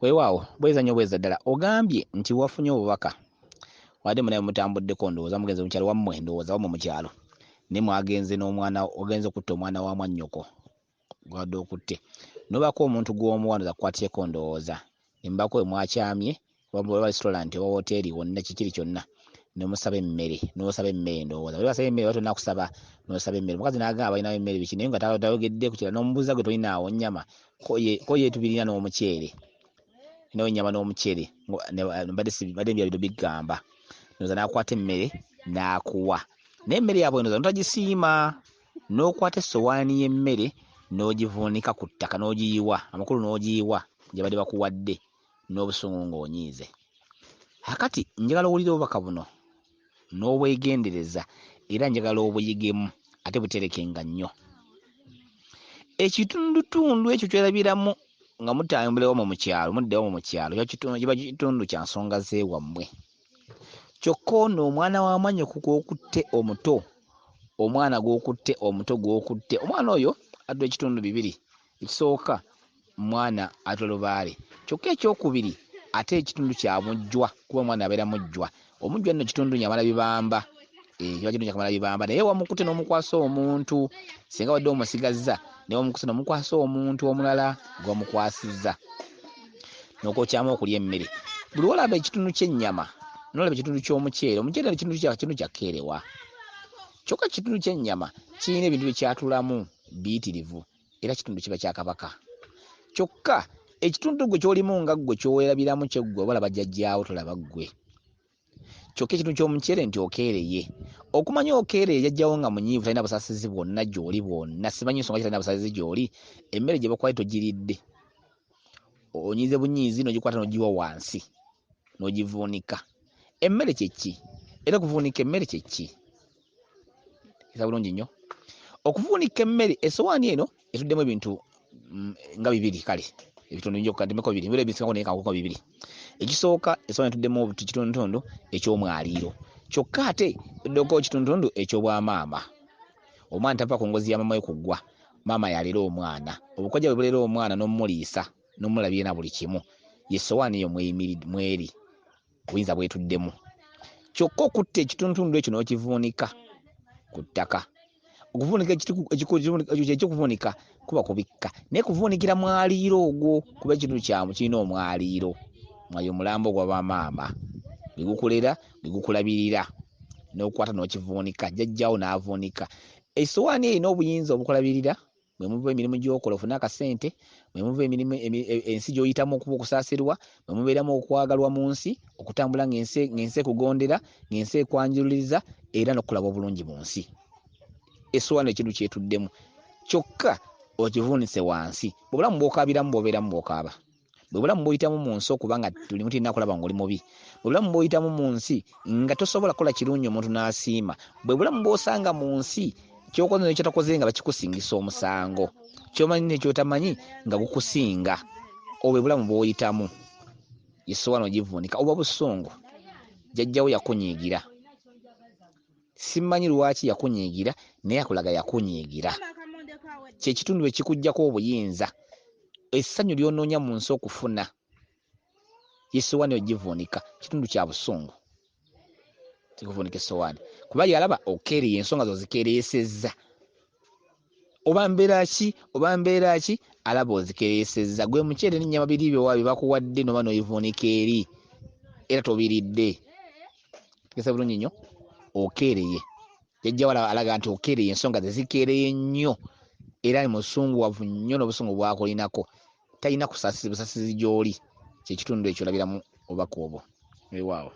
Weewaawo bweza nnyo bweza ddala. Ogambye nti wafunye obubaka, wadde munaye mutambuddeko, ndowooza mugenze mu kyalo wammwe, ndowooza wammwe mu kyalo, naye mwagenze n'omwana, ogenze okutta omwana wa mwannyoko gwadde okutte, nobaako omuntu gw'omuwa, ndowooza kukwatireko, ndowooza ne mubako we mwakyamye oba restaurant oba woteeri wonna kikiri kyonna, nomusaba emmere, n'osaba emmere. Ndowooza bali basaba emmere, oba tolina kusaba, n'osaba emmere. Omukazi n'agamba balinawo emmere biki, naye nga tayogedde ku kirala, n'omubuuza, "Gwe tolinaawo nnyama?" Ko ye tubirina n'omuceere, nawe ennyama n'omuceere, mbadde mbya bino bigamba. Ndowooza n'akwata emmere n'akuwa, naye emmere yaabwe ndowooza n'otagisiima, n'okwata essowaani y'emmere n'ogivuunika ku ttaka, n'ogiyiwa, amakulu n'ogiyiwa gye badde bakuwadde n'obusungu ng'onyiize. Akati njagala owulire obubaka buno n'obwegendereza, era njagala obuyigemu ate buterekenga nnyo. Ekitundutundu ekyo kyerabiramu nga mutambula wammwe mu kyalo, mudde wammwe mu kyalo, kiba kitundu kya nsonga z'ewammwe. Kyokka ono omwana wa mwannyoko gw'okutte omuto, omwana gw'okutte omuto, gw'okutte omwana oyo atula ekitundu bibiri. Ekisooka, mwana atula lubaale, kyokka ekyokubiri ate ekitundu kya mujjwa, kuba omwana abeera mujjwa. Omujjwa nno kitundu nyamala bibamba, kiba kitundu kyakamala bibamba, naye wamukutte n'omukwasa omuntu. Singa wadde omusigazza, naye wamukutte n'omukwasa omuntu omulala gwamukwasizza, n'okwokyamu okulya emmere. Buli olaba ekitundu ky'ennyama n'olaba ekitundu ky'omuceere, omuceere kitundu kya kitundu kya keerewa, kyokka kitundu ky'ennyama kirina ebintu byekyatulamu biyitirivu, era kitundu kiba kya kabaka. Kyokka ekitundu gwe ky'olimu nga ggwe ky'owerabiramu kyeggwe oba olaba jjajjaawo, tolaba ggwe. Kyokka ekitundu ky'omuceere nti okeereye, okumanya okeereye jjajjaawo nga munyiivu, talina busaasizi bwonna gy'oli bwonna. Simanyi nsonga ki talina busaasizi gy'oli. Emmere gye bakuwadde togiridde, onyiize bunyiizi n'ogikwata n'ogiwa wansi n'ogivuunika. Emmere kye ki? Era okuvuunika emmere kye ki? Kisa bulungi nnyo okuvuunika emmere. Essowaani eno etuddemu ebintu nga bibiri, kale ebitundu njoka ndimeko bibiri, bibiri ebisingako, naye kankuko bibiri. Ekisooka, essowaani etuddemu ekitundutundu eky'omwaliiro, kyokka ate etuddeko ekitundutundu eky'obwamaama. Omwana tava ku ngozi ya mama we kuggwa, maama yalera omwana, obukojja bwe bulera omwana n'omumuliisa n'omulabirira na buli kimu. Ye essowaani eyo mweri obuyinza bwetuddemu. Kyokka okutta ekitundutundu ekyo n'okivuunika ku ttaka, okuvuunika ekyokuvuunika kuba kubikka, naye kuvuunikira mwaliiro ogwo, kuba ekitundu kyamu kirina omwaliiro, mwayo omulambo gwa bamaama gwe gukulera, gwe gukulabirira, n'okwata n'okivuunika, jjajjaawo n'avuunika. Essowaani erina obuyinza obukulabirira, mwe muva emirimu gy'okola ofune akasente, mwe muva emirimu ensi gy'oyitamu okuba okusaasirwa, mwe mubeeramu okwagalwa mu nsi, okutambula ng'ensi ekugondera, ng'ensi ekwanjuliriza, era n'okulaba obulungi mu nsi. Essowaani ekintu kyetuddemu, kyokka okivuunise wansi. Bwe bulamu bw'okaabiramu, bw'obeeramu bw'okaaba, bwe bulamu bw'oyitamu mu nsi okuba nga buli muntu yenna akulaba ng'oli mubi, bwe bulamu bw'oyitamu mu nsi nga tosobola kukola kirungi omuntu n'asiima, bwe bulamu bw'osanga mu nsi kyokoze nekyotakoze nga bakikusingisa omusango, kyomanyi nekyotamanyi nga gukusinga. Obwo bwe bulamu bw'oyitamu. Essowaani ogivuunika oba busungu, jjajjawo yakunyiigira, simanyi lwaki yakunyiigira, naye akulaga yakunyiigira. Kyekitundu ekikuggyako obuyinza, essanyu ly'onoonya mu nsi okufuna, essowaani ogivuunika. Kitundu kya busungu tikuvuunika essowaani, kuba yalaba okeereye, ensonga zo zikeereesezza, oba mbeera ki, oba mbeera ki, alaba ozikereesezza. Gwe muceere n'ennyama biri byewa bye bakuwadde, noba n'oyivuunika eri, era tobiridde. Tegesa bulungi nnyo, okeereye. Jjajjawo alaga nti okeereye, ensonga ze zikeereye nnyo, era musunguwavu nnyo n'obusungu bwakulinako, talina busasizi gy'oli. Kyekitundu ekyo olabiramu obubaka obwo. Weewaawo.